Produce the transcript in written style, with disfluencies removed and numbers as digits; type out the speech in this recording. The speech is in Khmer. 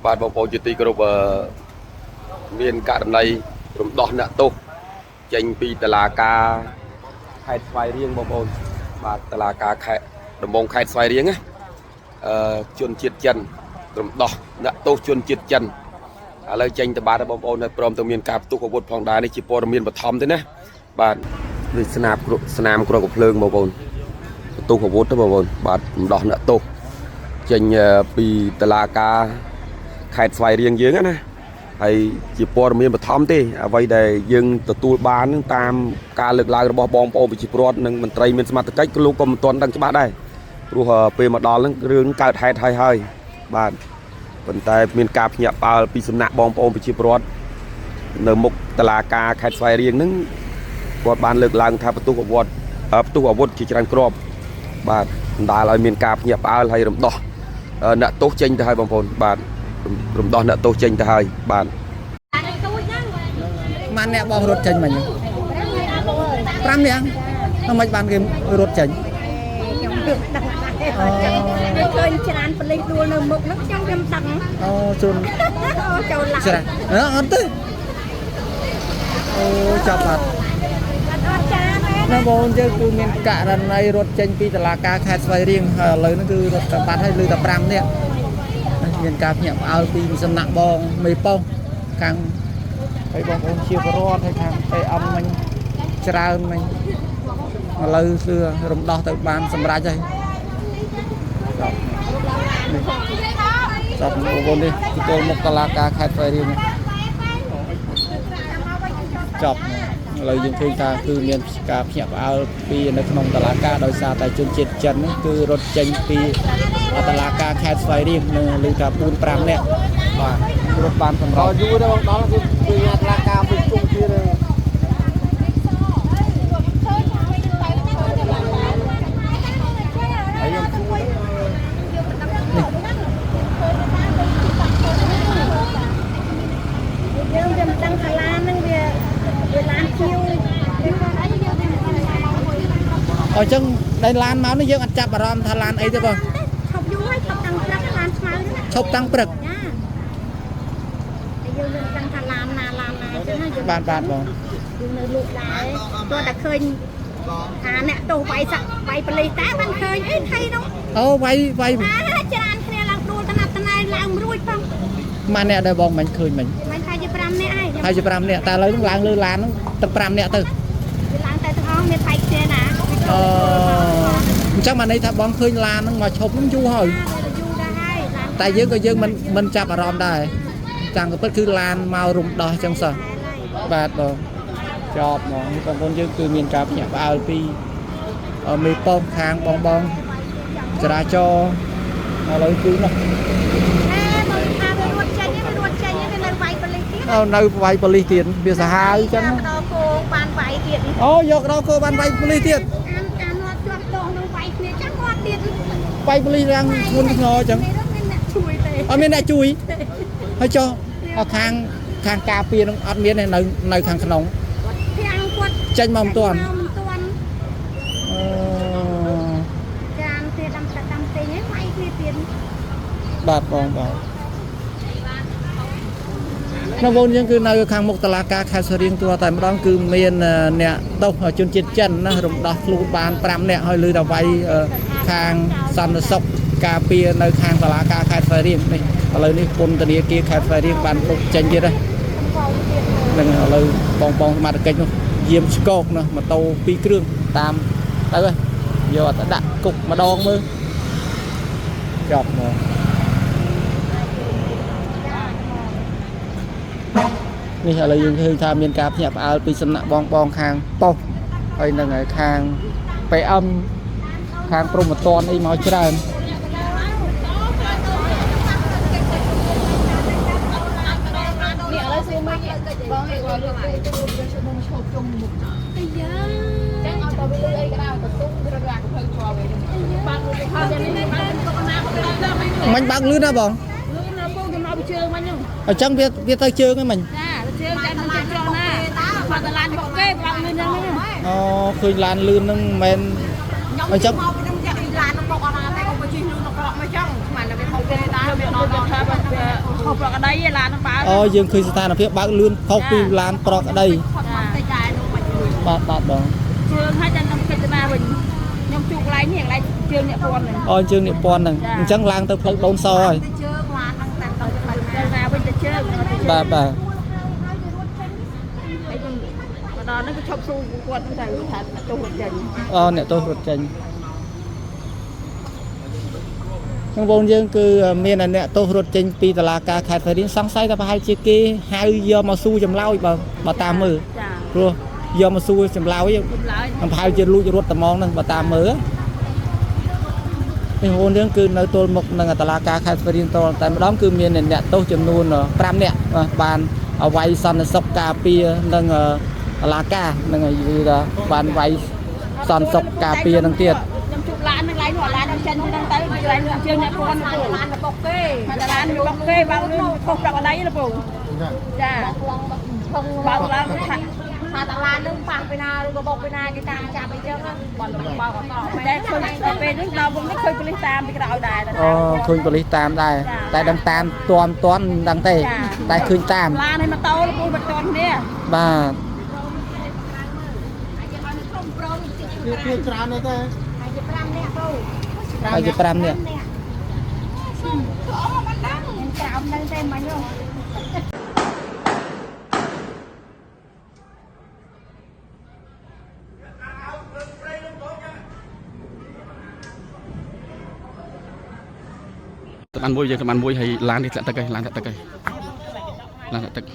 បាទបងប្អូនជាទីគោរពអឺមានករណីរំដោះអ្នកទោសចេញពីតឡាការខេត្តស្វាយរៀងបងប្អូនបាទតឡាការខេត្តដំបងខេត្តស្វាយរៀងណាអឺជនជាតិចិនរំដោះអ្នកទោសជនជាតិចិនឥឡូវចេញទៅបាទបងប្អូនហើយព្រមទាំងមានការផ្ទុះអាវុធផងដែរនេះជាព័ត៌មានបឋមទេណាបាទនេះស្នាមគ្រស្នាមក្រកភ្លើងបងប្អូនផ្ទុះអាវុធទេបងប្អូនបាទរំដោះអ្នកទោសចេញពីតឡាការ ខេត្តស្វាយរៀងយើងណាហើយជាព័ត៌មានបឋមទេអ្វីដែលយើងទទួលបាននឹងតាមការលើកឡើងរបស់បងប្អូនប្រជាពលរដ្ឋនិងមន្ត្រីមានសមត្ថកិច្ចក៏លោកក៏មិនទាន់ដឹងច្បាស់ដែរព្រោះពេលមកដល់ហ្នឹងរឿងកើតហេតុហើយហើយបាទប៉ុន្តែមានការភ្ញាក់ផ្អើលពីសំណាក់បងប្អូនប្រជាពលរដ្ឋនៅមុខតឡាការខេត្តស្វាយរៀងហ្នឹងគាត់បានលើកឡើងថាផ្ទុះអាវុធផ្ទុះអាវុធជាច្រើនគ្រាប់បាទបណ្ដាលឲ្យមានការភ្ញាក់ផ្អើលហើយរំដោះអ្នកទោសចេញទៅហើយបងប្អូនបាទរំដោះអ្នកទោសចេញទៅហើយបាទ ម៉ានអ្នកបងរត់ចេញមិញ5នាក់ហ្នឹងមិនបានគេរត់ចេញ ខ្ញុំទើបដឹងដែរឃើញច្រើនប៉លិសដួលនៅមុខហ្នឹងខ្ញុំខ្ញុំដឹង អូជូន អូចូលឡើង ច្រាអត់ទេអូចាប់បាត់ អត់អត់ចាមែន ណាបងយើងគឺមានករណីរត់ចេញពីតុលាការខេត្តស្វាយរៀងហើយឥឡូវហ្នឹងគឺរត់ទៅបាត់ហើយឮតែ5នាក់មានការភ្ញាក់ផ្អើលពីសំណាក់បងមេប៉ុស្តិ៍ខាងហើយបងប្អូនជាពលរដ្ឋហើយខាង PM មិញច្រើនមិញឥឡូវគឺរំដោះទៅបានសម្រេចហើយចប់ ចាប់បងប្អូននេះទទួលមុខតឡាការខេត្តស្វាយរៀងចប់ឥឡូវយើងឃើញថាគឺមានការភ្ញាក់ផ្អើលពីនៅក្នុងតឡាការដោយសារតែជនជាតិចិននេះគឺរត់ចេញពីតឡាការខេត្តស្វាយរៀងនឹងឮថា4 5នាក់បាទរត់បានសម្រាប់ យូរដែរបងដល់គឺគឺញ៉ាតឡាការពីជុំទៀតហើយ យើងវាមិនដឹងថាឡានហ្នឹងវាវាឡានជាវ អញ្ចឹងដែលឡានមកនេះយើងអត់ចាប់អារម្មណ៍ថាឡានអីទេបង ឈប់យូរហើយឈប់តាំងព្រឹកឡានស្មៅហ្នឹង ឈប់តាំងព្រឹក ចាតែយើងមិនដឹងថាឡានណាឡានណាអញ្ចឹងណាយើង បាទបាទបង យើងនៅលក់ដែរទោះតែឃើញអាអ្នកទោសវាយសាក់វាយប៉លិសតែបានឃើញអីថៃនោះ អូវាយវាយ អាច្រើនគ្នាឡើងដួលតណាត់តណែឡើងរួចផង ម៉ានអ្នកដែរបងមិនឃើញមិញ មិនថាជា5នាក់ហើយ ហើយជា5នាក់តែឥឡូវហ្នឹងឡើងលើឡានហ្នឹងទាំង5នាក់ទៅ វាឡើងតែទាំងអស់មានបែកគ្នាណា អឺអញ្ចឹងបានន័យថាបងឃើញឡានហ្នឹងមកឈប់ហ្នឹងយូរហើយ យូរដែរហើយឡាន តែយើងក៏យើងមិនមិនចាប់អារម្មណ៍ដែរចាំងក៏ពិតគឺឡានមករំដោះអញ្ចឹងសោះបាទបងចប់ហ្មងនេះបងប្អូនយើងគឺមានការភ្ញាក់ផ្អើលពីមេប៉ុស្តិ៍ខាងបងបងចរាចរណ៍ឥឡូវគឺនោះ អេបើថាវារត់ចេញវារត់ចេញវានៅវាយប៉លិសទៀត នៅវាយប៉ូលីសទៀតវាសាហាវអញ្ចឹង ដល់គោបានវាយទៀត អូយកដល់គោបានវាយប៉ូលីសទៀត អានអានត់ជាប់ដងនឹងវាយគ្នាចាំងាត់ទៀត វាយប៉ូលីសឡើងធ្ងន់ធ្ងរអញ្ចឹង នេះមានអ្នកជួយទេ អត់មានអ្នកជួយហើយចុះអខាងខាងការពារនឹងអត់មានទេនៅនៅខាងក្នុង គាត់ភាំងគាត់ ចេញមកមិនទាន់ មកមិនទាន់ អឺ ចានទៀតដាំតាដាំទេហ្នឹងវាយគ្នាទៀត បាទបងបងនៅវងយើងគឺនៅខាងមុខតឡាការខេត្តស្រៀងទួតែម្ដងគឺមានអ្នកទោសជនជាតិចិនណារំដោះខ្លួនបាន5នាក់ហើយលើតែវាយខាងសន្តិសុខការពារនៅខាងតឡាការខេត្តស្វាយរៀងនេះឥឡូវនេះពន្ធនាគារខេត្តស្វាយរៀងបានពុកចេញទៀតហើយនឹងឥឡូវបងបងសមត្ថកិច្ចនោះយាមឆ្កោកណាម៉ូតូ2គ្រឿងតាមទៅហើយយកទៅដាក់គុកម្ដងមើលចប់មក នេះឥឡូវយើងឃើញថាមានការភ្ញាក់ផ្អើលពីសំណាក់បងបងខាងប៉ុស្តិ៍ហើយនឹងហើយខាង PM ខាងព្រំប្រទានអីមកច្រើន នេះឥឡូវសួរមិញបងឯងគាត់លក់ទូទូទៅឈប់ឈប់ជុំមុខ អាយ៉ា ចឹងអត់ទៅវាលឺអីក៏ដោយក៏ទុំរត់អាកំភៅជាប់វិញបាក់លឺហើយនេះបានក៏ណាក៏ដល់មិន មិញបើកលឿនណាបង លឺណាពូគេមកពីជើងមិញហ្នឹង អញ្ចឹងវាវាទៅជើងហ្នឹងមិញ ចាជើងចានឹងជើងណាបាត់តឡានមកគេបាក់លឺហ្នឹង អូឃើញឡានលឿនហ្នឹងមិនមែនអញ្ចឹង មកពីនឹងចាក់ឡាននឹងមកអត់ណាតែក៏ជិះលឺនឹងក្រក់មកចឹងស្មានតែវាហូប គេដើរវាដល់ដល់ថាវាខុសប្រក្តីឯឡាននឹងបើ អូយើងឃើញស្ថានភាពបើកលឿនខុសពីឡានប្រកក្តី ផុតមកតិចដែរនោះមកជួយ បាទបាទបង ជើងឲ្យតែខ្ញុំគិតទៅណាវិញខ្ញុំជួបកន្លែងនេះកន្លែងជើងអ្នកពាន់នេះ អូជើងនេះពាន់ហ្នឹងអញ្ចឹងឡើងទៅផ្លូវដូនសហើយ ទៅជើងឡានហ្នឹងតែទៅផ្លូវ ទៅណាវិញទៅជើង បាទបាទ ហើយខ្ញុំមកដល់ហ្នឹងក៏ឈប់ស៊ូគាត់ហ្នឹងទៅថាទោះរត់ចេញ អូអ្នកទោសរត់ចេញបងប្អូនយើងគឺមានអ្នកទោសរត់ចេញពីតឡាការខេត្តស្វាយរៀងសង្ស័យថាប្រហែលជាគេហៅយកមកស៊ូចម្លើយបើបើតាមមើល ចា ព្រោះយកមកស៊ូចម្លើយ ចម្លើយ ប្រហែលជាលួចរត់ត្មងហ្នឹងបើតាមមើលនេះបងប្អូនយើងគឺនៅទល់មុខនឹងតឡាការខេត្តស្វាយរៀងតតែម្ដងគឺមានអ្នកទោសចំនួន5នាក់បាទបានវាយសន្តិសុខការពារនិងតឡាការនឹងនិយាយថាបានវាយសន្តិសុខការពារនឹងទៀត ខ្ញុំជួបឡានហ្នឹងឡាននោះឡានហ្នឹងចេញហ្នឹងទៅកន្លែងជើងអ្នកពាន់ទៅ ឡានរបស់គេ មកឡានរបស់គេបើកលឿនខុសប្រក្តីលពងចាបើកឡើងថា ថាតឡាននឹងប៉ះពីណាឬក៏បុកពីណាគេតាមចាប់អីចឹង បើបើអត់តែឃើញដល់ពេលហ្នឹងដល់វងនេះឃើញប៉ូលីសតាមពីក្រោយដែរ អូឃើញប៉ូលីសតាមដែរតែដឹងតាមតាំតាន់មិនដឹងទេតែឃើញតាម ឡានឲ្យម៉ូតូលពូមិនតាន់គ្នា បាទ វាច្រើនទេ ហើយជា5នាក់ទៅ ហើយជា5នាក់ មានក្រោមនឹងទេមិញហ៎ តបានមួយយើងតបានមួយហើយឡាននេះធ្លាក់ទឹកហើយឡានធ្លាក់ទឹកហើយឡានធ្លាក់ទឹក